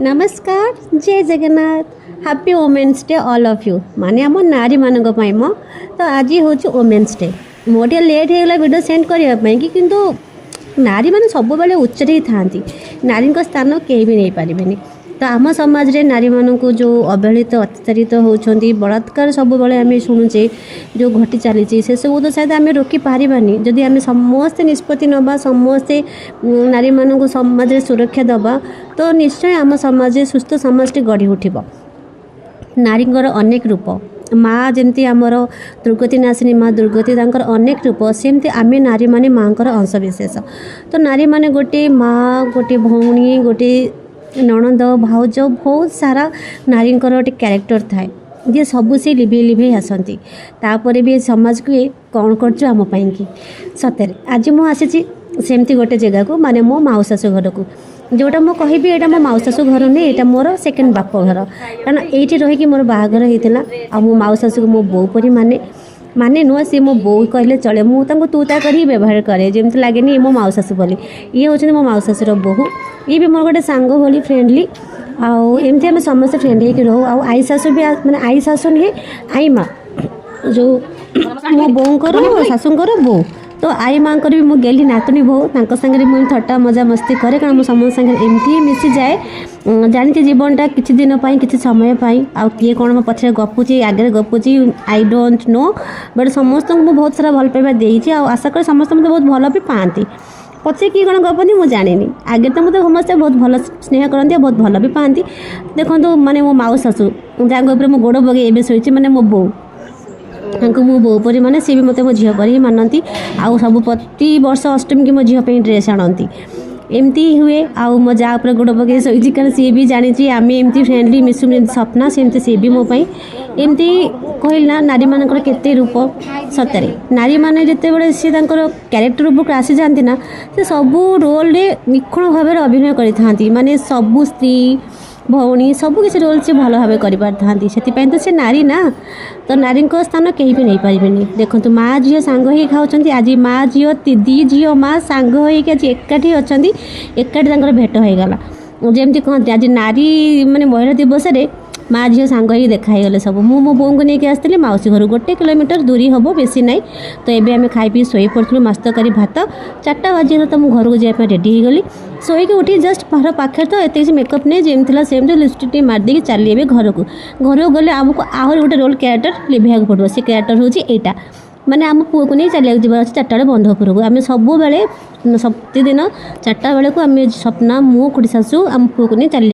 ନମସ୍କାର, ଜୟ Jagannath. Happy Women's Day, all of you. ମାନେ ଆମ ନାରୀମାନଙ୍କ ପାଇଁ ମ। ତ ଆଜି ହେଉଛି ଓମେନ୍ସ ଡେ। ମୋର ଟିକେ ଲେଟ୍ ହେଇଗଲା ଭିଡ଼ିଓ ସେଣ୍ଡ କରିବା ପାଇଁ କି, କିନ୍ତୁ ନାରୀମାନେ ସବୁବେଳେ ଉଚ୍ଚରେ ହିଁ ଥାଆନ୍ତି। ନାରୀଙ୍କ ସ୍ଥାନ କେହି ବି ନେଇପାରିବେନି। ତ ଆମ ସମାଜରେ ନାରୀମାନଙ୍କୁ ଯେଉଁ ଅବହେଳିତ, ଅତ୍ୟାଚାରିତ ହେଉଛନ୍ତି, ବଳାତ୍କାର ସବୁବେଳେ ଆମେ ଶୁଣୁଛେ ଯେଉଁ ଘଟି ଚାଲିଛି, ସେସବୁ ତ ସାୟଦ ଆମେ ରୋକିପାରିବାନି। ଯଦି ଆମେ ସମସ୍ତେ ନିଷ୍ପତ୍ତି ନେବା, ସମସ୍ତେ ନାରୀମାନଙ୍କୁ ସମାଜରେ ସୁରକ୍ଷା ଦେବା, ତ ନିଶ୍ଚୟ ଆମ ସମାଜରେ ସୁସ୍ଥ ସମାଜଟି ଗଢ଼ି ଉଠିବ। ନାରୀଙ୍କର ଅନେକ ରୂପ। ମା ଯେମିତି ଆମର ଦୁର୍ଗତି ନାଶିନୀ ମା ଦୁର୍ଗତି, ତାଙ୍କର ଅନେକ ରୂପ, ସେମିତି ଆମେ ନାରୀମାନେ ମାଆଙ୍କର ଅଂଶ ବିଶେଷ। ତ ନାରୀମାନେ ଗୋଟିଏ ମା, ଗୋଟିଏ ଭଉଣୀ, ଗୋଟିଏ ନଣନ୍ଦ, ଭାଉଜ, ବହୁତ ସାରା ନାରୀଙ୍କର ଗୋଟେ କ୍ୟାରେକ୍ଟର ଥାଏ ଯିଏ ସବୁ ସେ ଲିଭେଇ ଲିଭେଇ ଆସନ୍ତି। ତାପରେ ବି ଏ ସମାଜକୁ ଏ କ'ଣ କରୁଛୁ ଆମ ପାଇଁକି? ସତରେ ଆଜି ମୁଁ ଆସିଛି ସେମିତି ଗୋଟେ ଜାଗାକୁ, ମାନେ ମୋ ମାଉସୀ ଶାଶୁ ଘରକୁ। ଯେଉଁଟା ମୁଁ କହିବି, ଏଇଟା ମୋ ମାଉସୀ ଶାଶୁ ଘର ନୁହେଁ, ଏଇଟା ମୋର ସେକେଣ୍ଡ ବାପ ଘର। କାରଣ ଏଇଠି ରହିକି ମୋର ବାହାଘର ହେଇଥିଲା। ଆଉ ମୋ ମାଉସୀ ଶାଶୁକୁ ମୋ ବୋଉ ପରି ମାନେ ନୁହଁ, ସିଏ ମୋ ବୋଉ କହିଲେ ଚଳେ। ମୁଁ ତାଙ୍କୁ ତୁ ତା କରି ବ୍ୟବହାର କରେ, ଯେମିତି ଲାଗେନି ଇଏ ମୋ ମାଉସୀ ଶାଶୁ ବୋଲି। ଇଏ ହେଉଛନ୍ତି ମୋ ମାଉସୀ ଶାଶୁର ବୋହୂ। ଇଏ ବି ମୋର ଗୋଟେ ସାଙ୍ଗ ଭଳି ଫ୍ରେଣ୍ଡଲି। ଆଉ ଏମିତି ଆମେ ସମସ୍ତେ ଫ୍ରେଣ୍ଡ ହେଇକି ରହୁ। ଆଉ ଆଈ ଶାଶୁ ବି, ମାନେ ଆଈ ଶାଶୁ ନୁହେଁ, ଆଈ ମା, ଯେଉଁ ମୋ ବୋଉଙ୍କର ଶାଶୁଙ୍କର ବୋଉ, ତ ଆଈ ମାଆଙ୍କର ବି ମୁଁ ଗେଲି ନାତୁଣୀ ବୋହୂ। ତାଙ୍କ ସାଙ୍ଗରେ ମୁଁ ଥଟ୍ଟା ମଜା ମସ୍ତି କରେ, କାରଣ ମୁଁ ସମସ୍ତଙ୍କ ସାଙ୍ଗରେ ଏମିତି ହିଁ ମିଶିଯାଏ। ଜାଣିଛି ଜୀବନଟା କିଛି ଦିନ ପାଇଁ, କିଛି ସମୟ ପାଇଁ। ଆଉ କିଏ କ'ଣ ମୋ ପଛରେ ଗପୁଛି, ଆଗରେ ଗପୁଛି, I don't know, but ସମସ୍ତଙ୍କୁ ମୁଁ ବହୁତ ସାରା ଭଲ ପାଇବା ଦେଇଛି ଆଉ ଆଶା କରେ ସମସ୍ତେ ମୋତେ ବହୁତ ଭଲ ବି ପାଆନ୍ତି। ପଛରେ କିଏ କ'ଣ ଗପନ୍ତି ମୁଁ ଜାଣିନି, ଆଗରେ ତ ମୋତେ ସମସ୍ତେ ବହୁତ ଭଲ ସ୍ନେହ କରନ୍ତି ଆଉ ବହୁତ ଭଲ ବି ପାଆନ୍ତି। ଦେଖନ୍ତୁ, ମାନେ ମୋ ମାଉସୀ ଶାଶୁ, ଯାହାଙ୍କ ଉପରେ ମୁଁ ଗୋଡ଼ ପକେଇ ଏବେ ଶୋଇଛି, ମାନେ ମୋ ବୋଉ, ତାଙ୍କୁ ମୁଁ ବୋଉ ପରି ମାନେ, ସିଏ ବି ମୋତେ ମୋ ଝିଅ ପରି ହିଁ ମାନନ୍ତି। ଆଉ ସବୁ ପ୍ରତି ବର୍ଷ ଅଷ୍ଟମୀକି ମୋ ଝିଅ ପାଇଁ ଡ୍ରେସ୍ ଆଣନ୍ତି। ଏମିତି ହୁଏ। ଆଉ ମୋ ଯା ଉପରେ ଗୋଡ଼ ପକେଇ ଶୋଇଛି, କାରଣ ସିଏ ବି ଜାଣିଛି ଆମେ ଏମିତି ଫ୍ରେଣ୍ଡଲି ମିଶୁ। ଯେମିତି ସ୍ୱପ୍ନା, ସେମିତି ସିଏ ବି ମୋ ପାଇଁ ଏମିତି। କହିଲି ନା, ନାରୀମାନଙ୍କର କେତେ ରୂପ। ସତରେ ନାରୀମାନେ ଯେତେବେଳେ ସିଏ ତାଙ୍କର କ୍ୟାରେକ୍ଟର ଉପରକୁ ଆସିଯାଆନ୍ତି ନା, ସେ ସବୁ ରୋଲ୍ରେ ନିଖୁଣ ଭାବରେ ଅଭିନୟ କରିଥାନ୍ତି। ମାନେ ସବୁ ସ୍ତ୍ରୀ, ଭଉଣୀ, ସବୁ କିଛି ରୋଲ୍ ସେ ଭଲ ଭାବେ କରିପାରିଥାନ୍ତି। ସେଥିପାଇଁ ତ ସେ ନାରୀ ନା। ତ ନାରୀଙ୍କ ସ୍ଥାନ କେହି ବି ନେଇପାରିବେନି। ଦେଖନ୍ତୁ, ମା ଝିଅ ସାଙ୍ଗ ହେଇକି ଖାଉଛନ୍ତି। ଆଜି ମା ଝିଅ, ଦି ଝିଅ ମା ସାଙ୍ଗ ହେଇକି ଆଜି ଏକାଠି ଅଛନ୍ତି, ଏକାଠି ତାଙ୍କର ଭେଟ ହେଇଗଲା। ଯେମିତି କହନ୍ତି, ଆଜି ନାରୀ ମାନେ ମହିଳା ଦିବସରେ ମା ଝିଅ ସାଙ୍ଗ ହେଇକି ଦେଖା ହେଇଗଲେ ସବୁ। ମୁଁ ମୋ ବୋଉଙ୍କୁ ନେଇକି ଆସିଥିଲି ମାଉସୀ ଘରୁ। 1 କିଲୋମିଟର ଦୂରୀ ହେବ, ବେଶୀ ନାହିଁ। ତ ଏବେ ଆମେ ଖାଇ ପିଇ ଶୋଇ ପଡ଼ିଥିଲୁ, ମାଛ ତରକାରୀ ଭାତ। 4ଟା ବାଜିଗଲା, ତ ମୁଁ ଘରକୁ ଯିବା ପାଇଁ ରେଡ଼ି ହେଇଗଲି। ଶୋଇକି ଉଠି ଜଷ୍ଟ ଘର ପାଖରେ, ତ ଏତେ କିଛି ମେକଅପ୍ ନେଇ, ଯେମିତି ଥିଲା ସେମିତି ଲିପଷ୍ଟିକ୍ ଟିକେ ମାରିଦେଇକି ଚାଲି ଏବେ ଘରକୁ। ଘରକୁ ଗଲେ ଆମକୁ ଆହୁରି ଗୋଟେ ରୋଲ୍ କ୍ୟାରେକ୍ଟର ଲିଭେଇବାକୁ ପଡ଼ିବ। ସେ କ୍ୟାରେକ୍ଟର ହେଉଛି ଏଇଟା, ମାନେ ଆମ ପୁଅକୁ ନେଇ ଚାଲିବାକୁ ଯିବାର ଅଛି 4ଟା ବେଳେ ବନ୍ଧ ଉପରକୁ। ଆମେ ସବୁବେଳେ ପ୍ରତିଦିନ 4ଟା ବେଳକୁ ଆମେ ସ୍ୱପ୍ନା, ମୁଁ, ଖୁଡ଼ି ଶାଶୁ ଆମ ପୁଅକୁ ନେଇ ଚାଲି